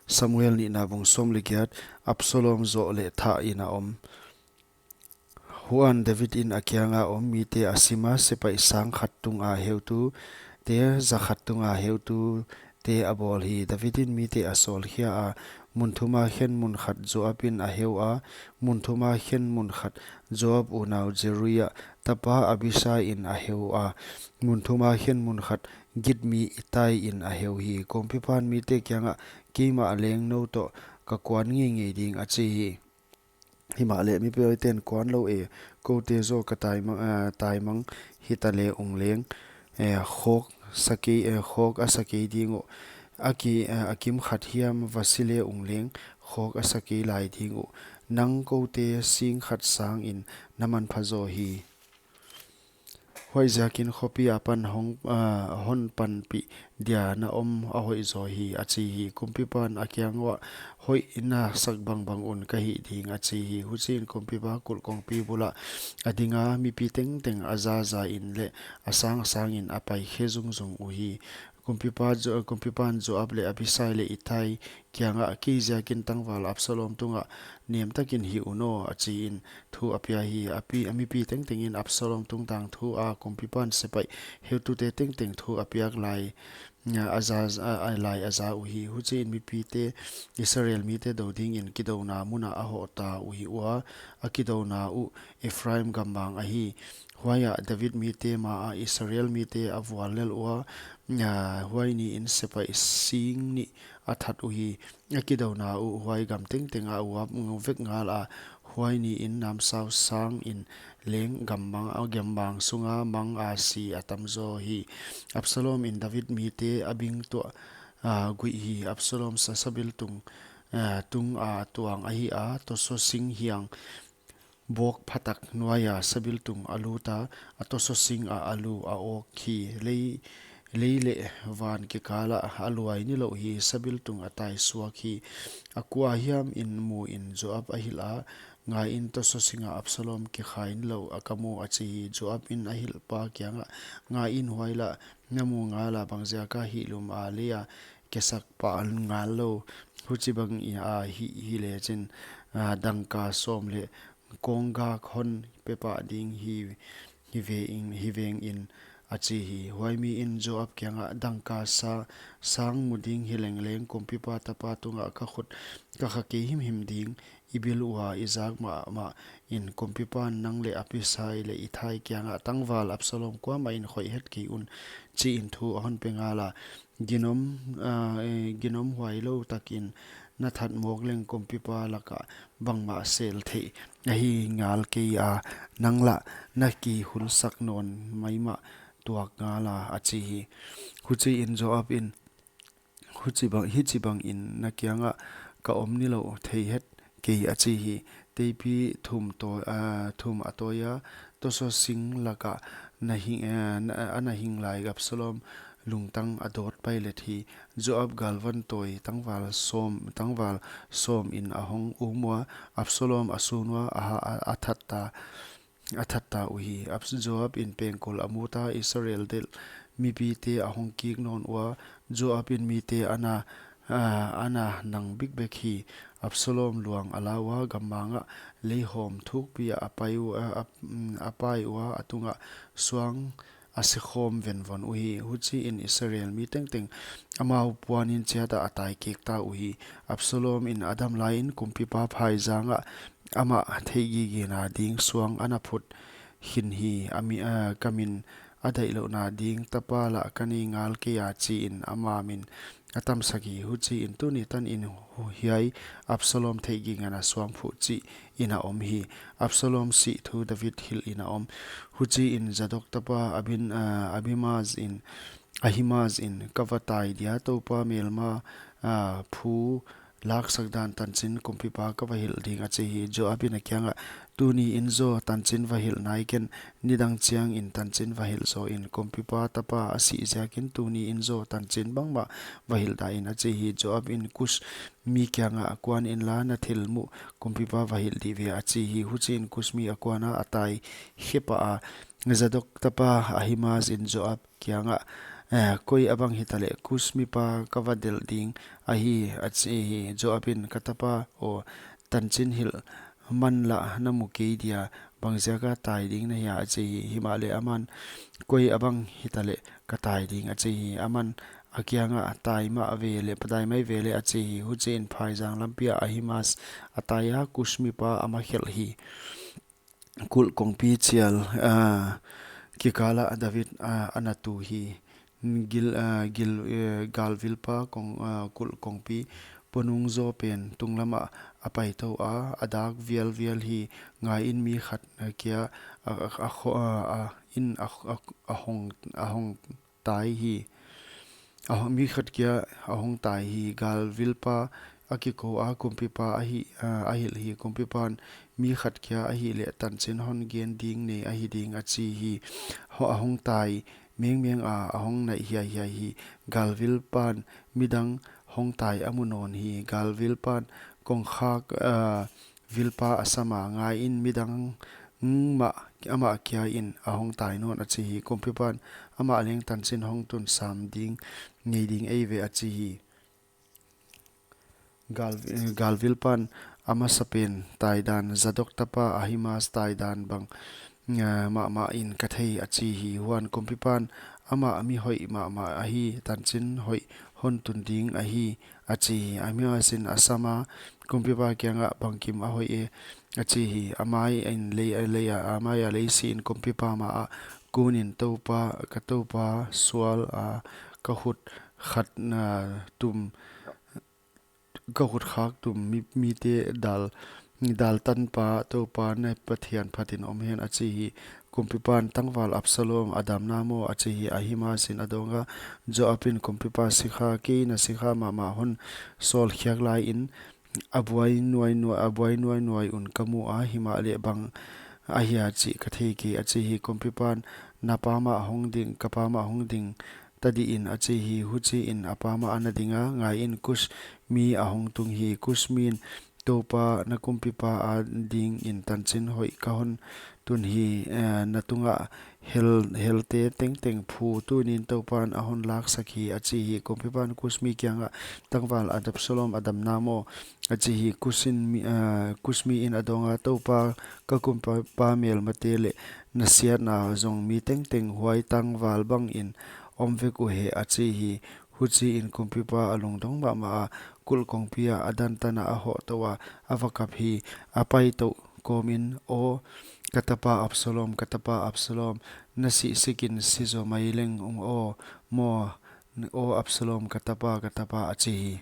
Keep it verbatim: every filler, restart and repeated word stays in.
Samuel nihna bung sawm leh giat. Absalom zoh leh thah in a om. Huan David in a kianga om mite a sima, sepaih sang khat tunga heutute, za khat tunga heutute a bawl hi. David in mite a sawlkhia a, mun thuma khen mun khat Joab in a heu a, mun thuma khen mun khat Joab unau Zeruia tapa Abisai in a heu a, mun thuma khen mun khat Git mi Itai in a heu hi. Kumpipan mite kiangah, keimah leng nou toh ka kuan ngeingei ding, a chi hi. Himahleh mipawlten, kuan lou e, koute zaw ka taimang, ah, taimang hita le ung leng, eh, khawk sa kei, eh, khawk a sa kei ding uh, a ki, eh, a kim khat hiam va si le ung leng, khawk a sa kei lai ding uh, nang koute sing khat sangin na manpha zaw hi. Huaiziakin khopi apan hong, ah, hon panpih dia na om a hoih zaw hi, a chi hi. Kumpipan a kiang uah, hoih na sak bangbang un ka hih ding, a chi hi. Huchiin kumpipa kulh kongpi bulah a dinga, mipi tengteng a zaza in leh a sang sangin a pai khe zungzung uhi. Kumpipa Jo-, kumpipan Joab leh Abisai leh Itai kiangah, kei ziakin tangval Absalom tungah nemtakin hih un aw, a chiin thu a pia hi. A pi, a mipi tengtengin Absalom tungtang thu a kumpipan sepaih heutute tengteng thu a piak lai, a, a za, a, a lai a za uhi. Huchiin mipite Israel mite dou dingin kidouna munah a hohta uhi ua, a kidouna uh Ephraim gammang ahi. Huaiah David mite maah Israel mite a vuallel ua, a, huai niin sepaih sing nih a that uhi. A kidouna uh huai gam tengteng a uap vek ngal a, huai niin namsau sangin leng gammang, a, gammang sunga mang a si a tam zaw hi. Absalom in David mite a bing tuah, a, guih hi. Absalom sa sabiltung, a, tunga tuang ahi a, tosaw sing hiang bawk phatak nuaia sabiltung a luta, a tosaw sing ah a lu a awk hi. Lei, lei leh van kikalah a luai nilouh hi, sabiltung a tai suak hi. A kua hiam in muin Joab a hilh a, ngaiin, tosaw singah Absalom kikhai nilouh a ka mu, a chi hi. Joab in a hilhpa kiangah, ngaiin, huai lah na mu ngala, bangziaka hihlum a leia kisak pah ngal lou? Huchibang a hih, hih lechin, a, dangka sawm leh kawnggak hon pe pah ding hi, hi veng, hi vengin, a chi hi. Huai miin Joab kiangah, dangka sa, sang mu ding hi lengleng kumpipa tapa tungah ka khut ka kha kei himhim ding, i bil ua i zak mahmah in kumpipan nang leh Abisai leh Itai kiangah tangval Absalom kuamah in khoih het kei un, chiin thu a hon pe ngala. Ginom, a, e, ginom huailou takin na that mawk leng kumpipa lakah bangmah sel theih ahi ngal kei a, nang lah na kihulsak nawn maimah tuak ngala, a chi hi. Huchiin Joab in, huchibang, hichibangin na kiangah ka om nilouh thei het kei, a chi hi. Teipi thum tawi, a, thum a tawi a, tosaw sing lakah na hing, a, na, a na hing lai Absalom lungtang a dawt pailet hi. Joab galvan tawi tangval sawm, tangval sawm in a hong um ua, Absalom a sun ua, a ha, a, a that ta, a that ta uhi. Abs-, Joab in pengkul a mu ta, Israel delh mipite a hong kik nawn ua, Joab in mite a na, a, a na nang bikbek hi. Absalom luang a la ua, gammangah leihawm thukpi ah a pai ua, a, a, mm, a pai ua, a tungah suang a sikhawm venvon uhi. Huchiin Israel mi tengteng amau puanin chiatah a tai kik ta uhi. Absalom in a dam laiin kumpipa phaizangah amah theihgigena ding suang a na phut khin hi. A mi, a, ka min a daihlouhna ding tapa lah ka nei ngal kei a, chiin ama min a tamsak hi. Huchiin tuni tanin hu-, hiai Absalom theihgigena suang phuh chih in a om hi. Absalom sih thu David hilhin a om. Huchiin Zadok tapa Abin, a, Abimaz in, Ahimaaz in, ka va tai dia, Toupa melma, a, phu laksak dan tanchin kumpipa ka va hilh ding, a chi hi. Joab in a kiangah, tuni in zaw tanchin va hilh nai ken, nidang chiangin tanchin va hilh zaw in, kumpipa tapa a sih ziakin tuni in zaw tanchin bangmah va hilh dah in, a chi hi. Joab in Kus mi kiangah, kuan inla, na thil muh kumpipa va hilh dih ve, a chi hi. Huchiin Kus mi a kuan a, a tai khe pah a. Zadok tapa Ahimaaz in Joab kiangah, Eh, koi a bang hitaleh Kush mipa ka va delh ding ahi, a chi hi. Joab in, ka tapa aw, tanchin hilh man lah na mu kei dia, bangziak a tai ding na hia, a chi hi. Himahleh aman, koi a bang hitaleh ka tai ding, a chi hi. Aman a kiangah, tai mah ve leh, tai mai ve leh, a chi hi. Huchiin phaizang lampi ah Ahimaaz a tai a, Kush mipa a ma khelh hi. Kulh kongpi chial, ah, kikal ah David, ah, a na tu hi. Gil, ah, gil, eh, galvilpa kong, ah, kulh kongpi ponung zaw pen tunglam ah a pai tou a, a dak vialvial hi. Ngai in, mi khat, ah, kia a, a, a kho-, ah, ah, in a, a, a hong, a hong tai hi. A hong, mi khat kia a hong tai hi. Galvilpa a kikou a, kumpipa a hi, ah, a hilh hi. Kumpipan, mi khat kia ahihleh tanchin hon gen ding nei ahi ding, a chi hi. Ho-, a hong tai mengmeng a, a hong naih hiaihiai hi. Galvilpan midang hong tai a mu nawn hi. Galvilpan kongkhak, ah, vilpa a sam a, ngai in, midang mah amah kia in a hong tai nawn, a chi hi. Kumpipan, amah leng tanchin hong tun sam ding nei ding ei ve, a chi hi. Gal, galvilpan a masapen taidan, Zadok tapa Ahimaaz taidan bang, ah, mahmah in ka thei, a chi hi. Huan kumpipan, amah mi hoih mahmah ahi, tanchin hoih hon tun ding ahi, a chi hi. Ahimaaz in a sam a, kumpipa kiangah, bangkim a hoih e, a chi hi. A mai in lei, a lei a, a mai a lei si in kumpipa ma ah kun in, Toupa, ka toupa sual a, ka khut khat na tum, ka khut khak tum mi, mite dal, dal tanpa Toupa na Pathian phatin om hen, a chi hi. Kumpipan, tangval Absalom a damna maw, a chi hi. Ahimaaz in a dawng a, Joab in, kumpipa sikha, kei na sikha mahmah hon sawl khiak lai in, a buai nuainuai, a buai nuainuai un ka mu a, himahleh bang ahia chih ka thei kei, a chi hi. Kumpipan, na pa mah hong ding, ka pa mah hong ding ta dih in, a chi hi. Huchiin a pa mah a na ding a, ngai in, Kush mi a hong tung hi. Kush mi in, Toupa na kumpipa a ding in tanchin hoih ka hon tun hi, eh, na tungah hel, helte tengteng phu, tunin Toupan a hon laksak hi, a chi hi. Kumpipan Kush mi kiangah, tangval Absalom a damna maw, a chi hi. Kush in mi, eh, Kush mi in a dawng a, Toupa, ka kumpipa melmate leh na siatna zong mi tengteng huai tangval bangin om vek uhe, a chi hi. Huchiin kumpipa a lungdong mahmah a, kulh kongpi ah a dan tan a a hoh tou a, a va kap hi. A pai tou kawmin, aw ka tapa Absalom, ka tapa Absalom, na sih sikin si zaw mai leng ung aw maw, aw Absalom, ka tapa, ka tapa, a chi hi.